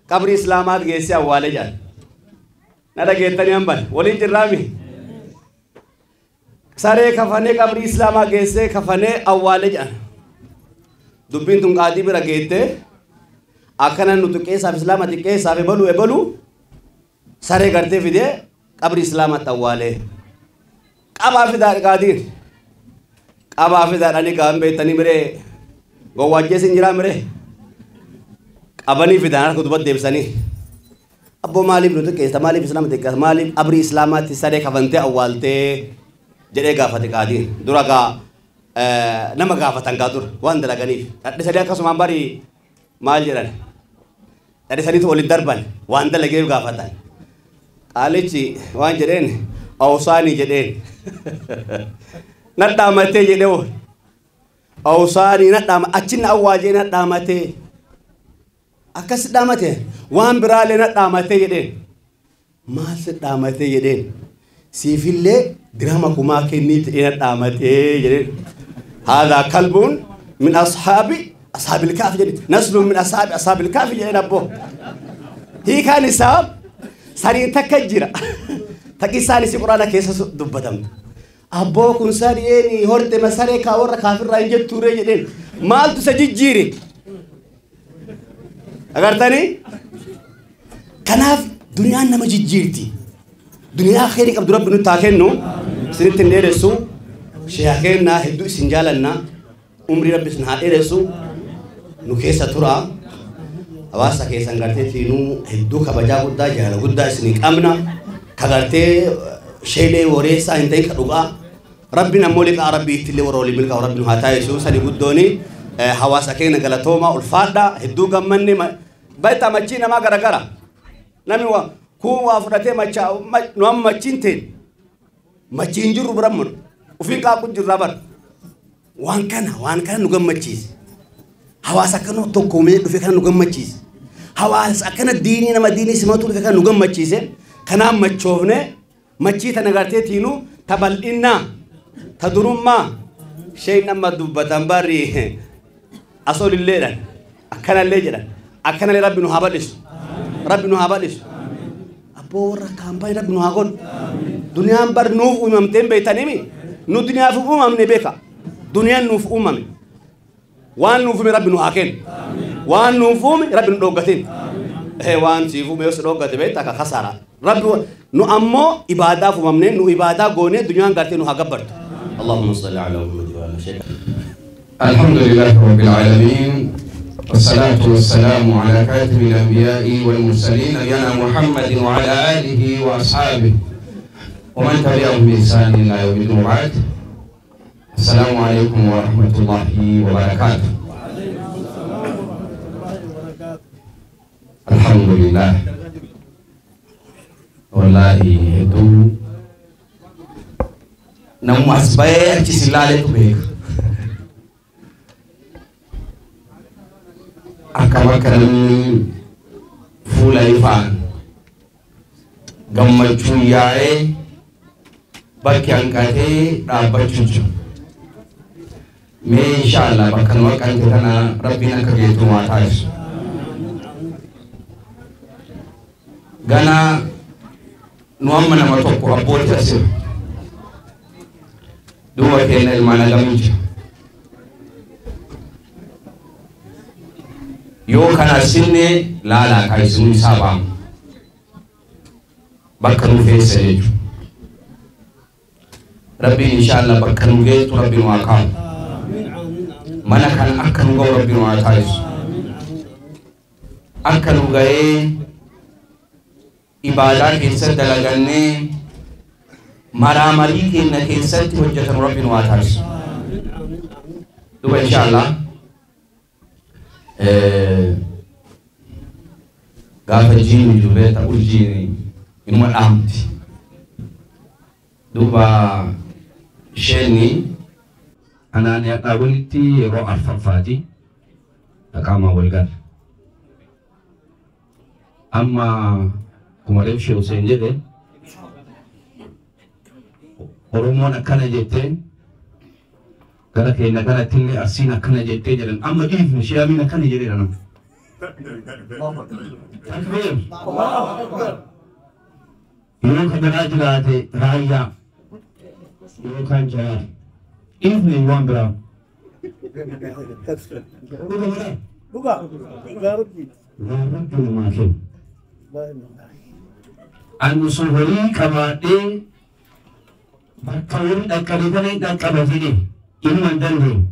قبر إسلامات جيسي أوالي جان نادا جيتاني أمبان ولين جرامي سارين كفاني قبر إسلامات جيسي كفاني أوالي جان دبين تون قاضي برا جيته أكنا نتوكي ساف إسلام أتكي ساف بلو بلو سارة करते फिर कब्र इस्लाम तवाले कब आफिदार कादिर कब आफिदार अली काम बे तनी मेरे गोवाजे सिंजरा मेरे अबनी फिदार खुद देवसनी अब वो मालिक नुतुके मालिक इस्लाम देखा मालिक अब्री इस्लाम सारे खवंते अव्वालते जरे गाफत कादिर दुरा का nama gaafatan gaa dur waan dalaganiif dhadhi sadii akkasumaan bari maal jedhan Dhadhisaniitu waliin darban waan dalagee gaafatan. Qaalichi waan jedheen awsaanii jedheen. Nadhaamatee jedhee ool. Awsaanii nadhaama achi na awwaajee nadhaamatee. Akkas dhaamatee waan biraallee nadhaamatee jedheen. Maal si dhaamatee jedheen. Siifillee dirhama kumaa kennii jedhee nadhaamatee jedheen. Haadhaa kalbuun min ashaabi ashaabil kaafi jedhe nasluun min ashaabi ashaabil kaafi jedheen abboo. Hiikaan isaa sariin takka jira. Takki isaan isi quraana keessa dubbatamtu. Abboo kun sareen horte masaree kaa warra kaafirraa hin jettuuree jedheen. Maaltu isa jijjiire? Agartanii? Kanaaf duniyaan nama jijjiirti. Duniyaa kheyrii qabdu rabbi nutti haa kennu. Isinitti hin dheeressu. Sheeha kennaa hedduu isin jaalanna. Umrii rabbi isin haa dheeressu. Nu keessa tura. Hawaasa keessan gartee tiinuu hedduu kabajaa guddaa jaalala guddaa isinii qabna. Ka gartee sheelee wareessaa hin ta'in ka dhugaa. Rabbiin ammoo liqaa rabbii ittillee warra waliin milkaa'u rabbi nu haa taasisu. Sani guddooni hawaasa keenya galatooma ulfaadha hedduu gammanne baay'ee machii namaa garagara. Namni kun waa fudhatee machaa nu amma machiin ta'e machiin jirru bira mun ofii qaaqu jirra bara. Waan kana nu gammachiise. Hawaasa akkana tokkoomee dhufe kana nu gammachiise. Hawaasa akkana diinii nama diinii simatu dhufe kana nu gammachiise. Kanaaf machoofne machii tana gartee tiinuu ta bal'innaa ta durummaa sheen amma dubbatan barri asoolilleedhaan akkanallee jedhan akkanallee rabbi nu haa bal'isu. Rabbi nu haa bal'isu. Abboo warra kaampaanii rabbi nu haa godhu. Duniyaan bar nuuf uumamtee hin beektaniimi. Nu duniyaaf uumamne beeka. Duniyaan nuuf uumame. Waan nuuf uume rabbi nu haa kennu. Waan nuuf uume rabbi nu dhooggatin. Waan siif uume yoo si dhooggate beekta akka kasaara. Rabbi nu ammoo ibaadaaf uumamne nu ibaadaa goonee duniyaan gartee nu haa gabbartu. Allahumma salli ala Muhammad wa ala sheekh. الحمد لله رب العالمين والصلاة والسلام على كاتب الأنبياء والمرسلين نبينا محمد وعلى آله وأصحابه ومن تبعهم بإحسان إلى يوم الدين. وبعد، السلام عليكم ورحمة الله وبركاته. الحمد لله. والله هدو نمو أسبايا أتشي بيك akkam akka namni fuula ifaan gammachuun yaa'ee bakki hanqatee dhaabbachuu jiru. Mee inshaallah bakka nu hanqate kana rabbiin akka geettu haa taasisu. Ganaa nu amma nama tokko abbootii asira. Duuba keenya ilmaan hagamiin jira. Yoo kana sinne laalaa kaayisuun isaa baamu. Bakka nu feessa jechuudha. Rabbiin inshaallah bakka nu geessu rabbi nu haa kaa'u. Mana kan akka nu ga'u rabbi nu haa taasisu. Akka nu ga'ee ibaadaa keessatti dalagannee maraamarii keenya keessatti hojjetan rabbi nu haa taasisu. Duuba inshaallah gaafa jiini jiru beektaa urjiin inuma dhaamti. Duuba isheenni anaan dhaabolitti yeroo arfaffaati qaamaan wal galle. Amma akkuma reef Sheekh Hussein jedhe Oromoon akkana jettee gara keenya kanatti illee Arsiin akkana jettee jedhan amma dhiifne Sheekh Amiin akkana jedheera nama. Takbiir. Yeroo kan biraa jiraate raayyaa yookaan jawaar dhiifne waan biraa. Waan rabbi namaa kennu. Ani osoo horii qabaadhee bakka horii dhaqqabe kana hin dhaqqaba jedhee ilma hin dandeenye.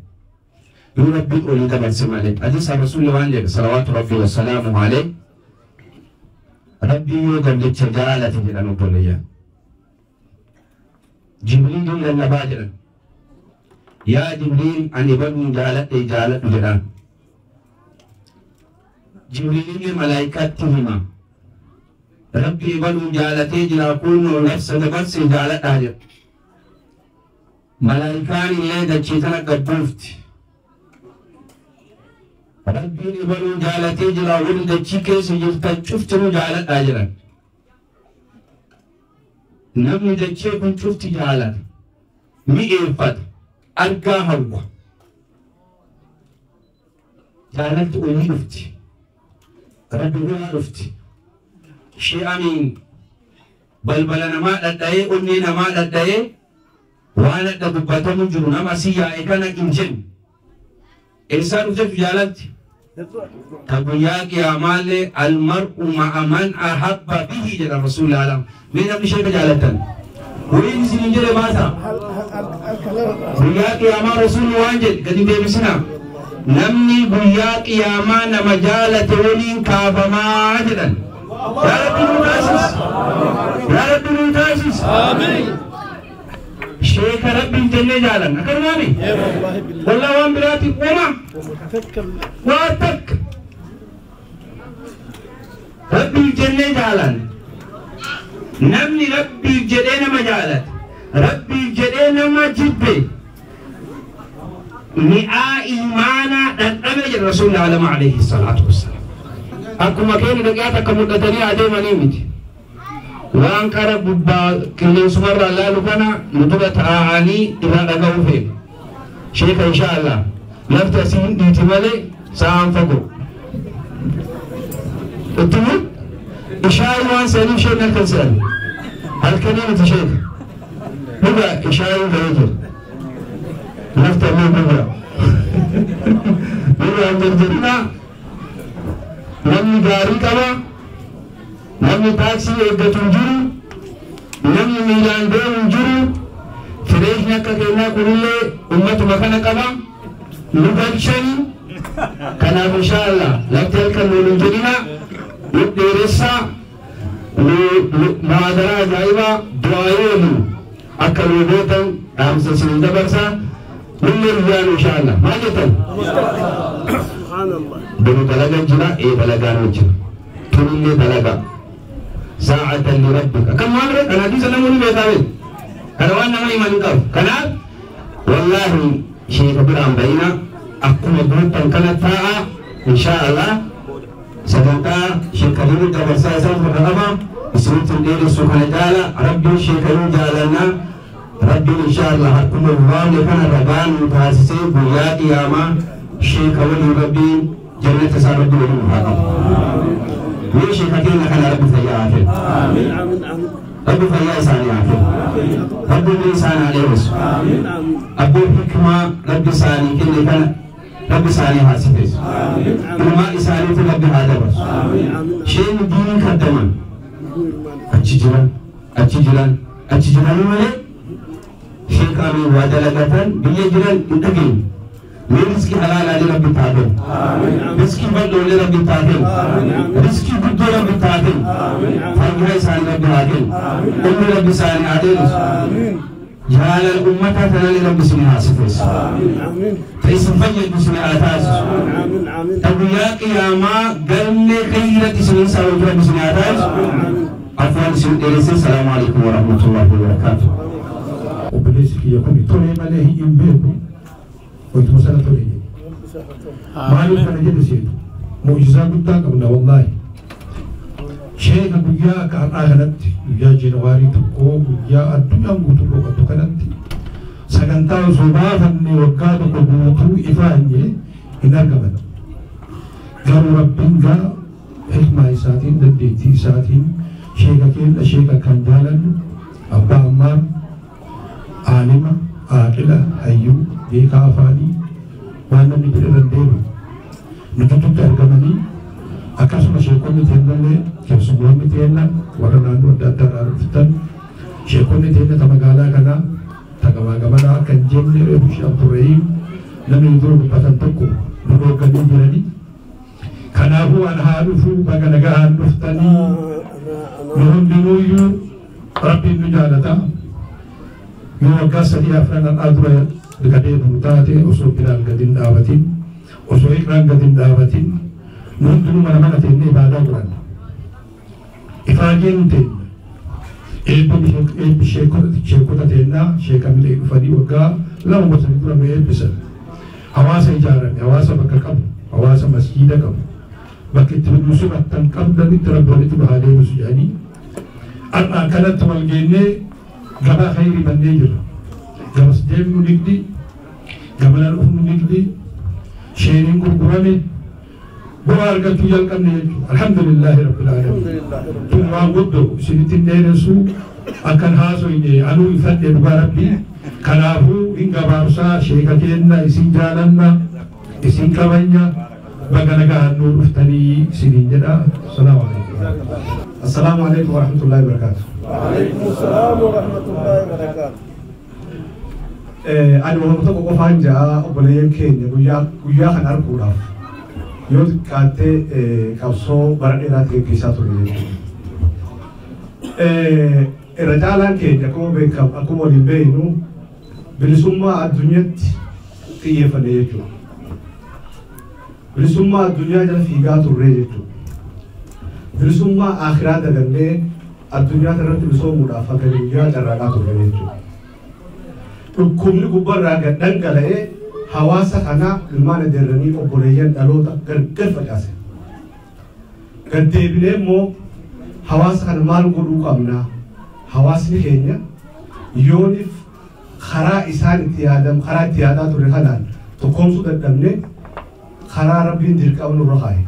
Yoo rabbiin olii dabarse malee. Hadiisa Rasuulli waan jedhe salawaatu rabbi wasalaamu alayhi. Rabbi yoo gamticha jaalate jedhan obboleeyyan. Jibriiliin lallabaa jedhan. Yaa Jibriil ani baduun jaaladhe jaaladhu jedhaan. Jibriilillee malaayikaatti hima. Rabbi ebaluun jaalatee jira kunoo nafsa dabarse jaaladhaa jedha. Malaayikaan illee dachee tana gad buufti. Rabbiin ebaluun jaalatee jira warri dachii keessa jirtan cuftinuu jaaladhaa jedhan. Namni dachee kun cufti jaalata. Mi'eeffata. Argaa hawwa. Jaalalti olii dhufti. Rabbi biraa dhufti. Shee Amiin balbala namaa dhadha'ee onnee namaa dhadha'ee waan adda dubbatamu jiru nama asii yaa'e kana hin jennu. Eessaa dhuftetu jaalalti? Ta guyyaa qiyaamaallee almar'u ma'a man ahabba bihi jedha rasuulli alam. Mee namni sheeka jaalattan? Wayiin isin hin jedhe baasa. Guyyaa qiyaamaa rasuulli waan jedhe gadi deebisinaa. Namni guyyaa qiyaamaa nama jaalate waliin kaafamaa jedhan. Yaa Rabbi nu taasis. Yaa Rabbi nu taasis. Sheeka Rabbiin jennee jaalanna. Akkanumaami? Wallaa waan biraatiif uuma. Waa takka. Rabbiif jennee jaalanna. Namni Rabbiif jedhee nama jaalate. Rabbiif jedhee nama jibbe. Mi'aa iimaanaa dhandhame jedha Rasuulli alama alayhi salaatu wassalaam. Akkuma keenya dhaqaa takka mul'atanii adeemanii miti. Waan qara gubbaa qilleensumarraa laalu kana nu dura taa'anii irraa dhaga'uu feena. Sheeka insha Allah lafti asii hin dhiiti malee sa'aan fagoo. Ittuma ishaayi waan seeniif sheen halkan se'an. Halkanii miti sheeka. Dhuga ishaayiin ga'ee jira. Lafti ammoo dhuga. Dhugaan jarjarina namni gaarii qaba. Namni taaksii eeggatu hin jiru. Namni miilaan deemu hin jiru. Fireeshni akka keenyaa kunillee ummatuma kana qaba. Nu galchani. Kanaaf insha Allah lafti halkan nuun hin jedhina. Nu dheeressaa. Nu muhaadaraa ajaa'ibaa du'aa oolu akka nu gootan dhaamsa isin dabarsaa. Nullee guyyaa insha Allah. Maal jettan? Boru dalagaa jira, ee dalagaan jira. Tunillee dalagaa. Saa'atan li rabbika. Kan maal ree? Kan hadiisa namoonni beekaa beeku. Kana waan nama himan hin qabu. Kanaaf wallaahi sheeka biraan bayina akkuma guutan kana taa'a insha Allah sagantaa sheekaliin dabarsaa isaan furra qaba. Isinitti hin dheeressu kana jaala rabbiin sheekaluu jaalannaa. Rabbiin insha Allah akkuma waamne kana ragaa nu taasisee guyyaa qiyaamaa sheeka waliin rabbiin jannata isaa rabbi waliin haa qabu. Mee sheeka keenya kana rabbi fayyaa haa kennu. Rabbi fayyaa isaanii haa kennu. Rabbi umrii isaanii haa dheeressu. Abboo hikmaa rabbi isaanii kenne kana rabbi isaanii haa sifeessu. Ilmaan isaaniitu rabbi haa dabarsu. Sheen diinii kaddaman achi jiran achi jiran achi jiran malee sheeka Amiin waa dalagatan biyya jiran hin dhageenye. Mee riskii halaalaalee rabbi taa kennu. Riskii bal'oolee rabbi taa kennu. Riskii guddoo rabbi taa kennu. Fayyaa isaanii rabbi haa kennu. Umrii rabbi isaanii haa dheeressu. Jaalala ummataa tanallee rabbi isin haa sifeessu. Ta isin fayyadu isin haa taasisu. Ta guyyaa qiyaamaa galmee khayratti isin saawwatu rabbi isin haa taasisu. Afwan isin dheeresse. Salaamu alaikum wa rahmatullahi wa barakaatuh. Obboleessi kiyya kun tolee malee hin beeku. Wayituma sana tole jedhe. Maaliif kana jedhe seetu? Mu'jizaa guddaa qabna wallaahi. Sheeka guyyaa akka har'aa kanatti guyyaa Jeenuwaarii 1 guyyaa addunyaan guutuu boqottu kanatti sagantaa osoo baafanne waggaa tokko guutuu ifaanye hin argaman. Garuu Rabbiin gaa hikmaa isaatiin dandeettii isaatiin sheeka keenya sheeka kan jaalannu abbaa ammaa aalima aaqila hayyuu beekaa afaanii waan namni jedhe irra hin deemu nu gidduutti argamanii akkasuma sheekonni teennallee keessummoonni teenna warra naannoo adda addaa irraa dhuftan sheekonni teenna ta magaalaa kanaa ta gamaa gamanaa akka hin jenne reefu Sheekh Abdurrahiim namni nu dura dubbatan tokko nu dhoorganii jiranii. Kanaafuu an haa dhufuu baga nagahaan dhuftanii nu hundinuuyyuu Rabbiin nu jaalata. Yoo waggaa 3 4 har'aa dura gad deebinu taate osoo Bilaal gad hin dhaabatin osoo Iqraan gad hin dhaabatin Nu hundinuu mana mana teennee ibaadaa godhanna. Ifaajeen teenna. Eebbi sheekota teennaa sheekamilee dhufanii waggaa 2 bosanii dura nu eebbisan. Hawaasa ijaarame, hawaasa bakka qabu, hawaasa masjiida qabu. Bakka itti nu simattan qabdanitti rabbi walitti nu haa deebisu jedhanii har'a akkanatti wal geennee gabaa khayrii bannee jirra. Gamas deemnu nigdi, gamana dhufnu nigdi, sheeniin gurgurame bu'aa argachuu jalqabne jechuudha. Alhamdulillaahi rabbil aalamiin. Tun waan guddoo isinitti hin dheeressu akkan haasoyne anuu ifadhe dhugaa rabbii. Kanaafuu hin gabaabsaa sheeka keenna isin jaalanna isin kabanya baga nagaan nuu dhuftanii isiniin jedha. Assalaamu alaikum. Assalaamu alaikum warahmatullahi wabarakatuh. Wa alaikum assalam warahmatullahi wabarakatuh. Ani waan tokko qofaan ja'a obboleeyyan keenya guyyaa kan arguudhaaf yoo xiqqaattee qabsoo bara dheeraatti gaggeessaa ture jechuudha. Irra caalaan keenya akkuma beekamu akkuma waliin beeknu bilisummaa addunyaatti xiyyeeffanne jechuudha. Bilisummaa addunyaa jala fiigaa turre jechuudha. Bilisummaa akhiraa dagannee addunyaa irratti bilisoomuudhaaf akka guyyaa carraaqaa turre jechuudha. Dhukkubni gubbarraa gad dhangala'ee hawaasa kana ilmaan adeerranii obboleeyyan dhaloota gargar facaase. Gad deebinee immoo hawaasa kana maal godhuu qabna? Hawaasni keenya yooniif karaa isaan itti yaadam karaa itti yaadaa ture kanaan tokkoomsuu dadhabne karaa rabbiin dirqama nurra kaa'e.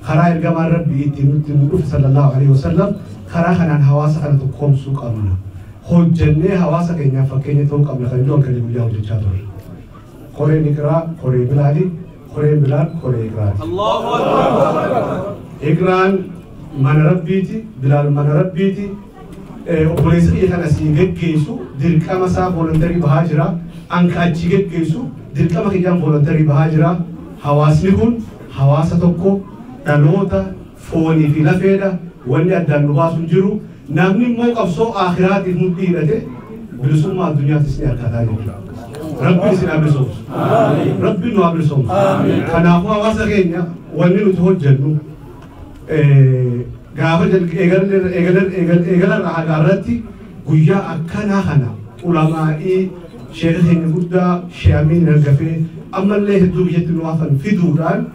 Karaa ergamaan rabbii ittiin nutti nu dhufe sallallahu alaihi wasallam karaa kanaan hawaasa kana tokkoomsuu qabna. Hojjennee hawaasa keenyaaf fakkeenya ta'uu qabna kan jedhu halkanii guyyaa hojjechaa turre. Koreen Iqraa, koree Bilaali, koreen Bilaal, koree Iqraati. Iqraan mana rabbiiti, Bilaal mana rabbiiti. Obboleessa kiyya kana asii geggeessu dirqama isaa voolontarii bahaa jira. Anka achi geggeessu dirqama kiyyaan voolontarii bahaa jira. Hawaasni kun hawaasa tokko dhaloota foonii fi lafeedha. Wanni addaan nu baasu hin jiru. Namni immoo qabsoo akhiraatiif mudhii hidhate bilisummaa addunyaattis ni argataa jechuudha. Rabbi isin haa bilisoomsu. Rabbi nu haa bilisoomsu. Kanaafuu hawaasa keenya wanni nuti hojjennu gaafa eegalarraa hagaa irratti guyyaa akkanaa kana ulamaa'ii sheeka keenya guddaa Sheekh Amiin Hangafee ammallee hedduu biyyatti nu hafan fiduudhaan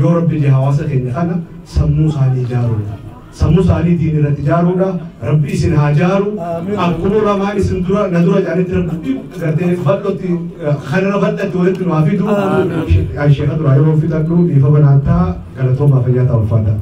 yoo rabbi je hawaasa keenya kana sammuu isaanii ijaaruudha. Sammuu isaanii diin irratti ijaaruudha. Rabbi isin haa ijaaru. Akkuma ulamaan isin dura na dura jedhanitti rabbi gartee bal'ootti kanarra bal'atti walitti nu haa fidu. Sheeka duraa yeroo fixadhu dhiifama naan ta'a galatoomaa fayyaa ta'a ulfaadha.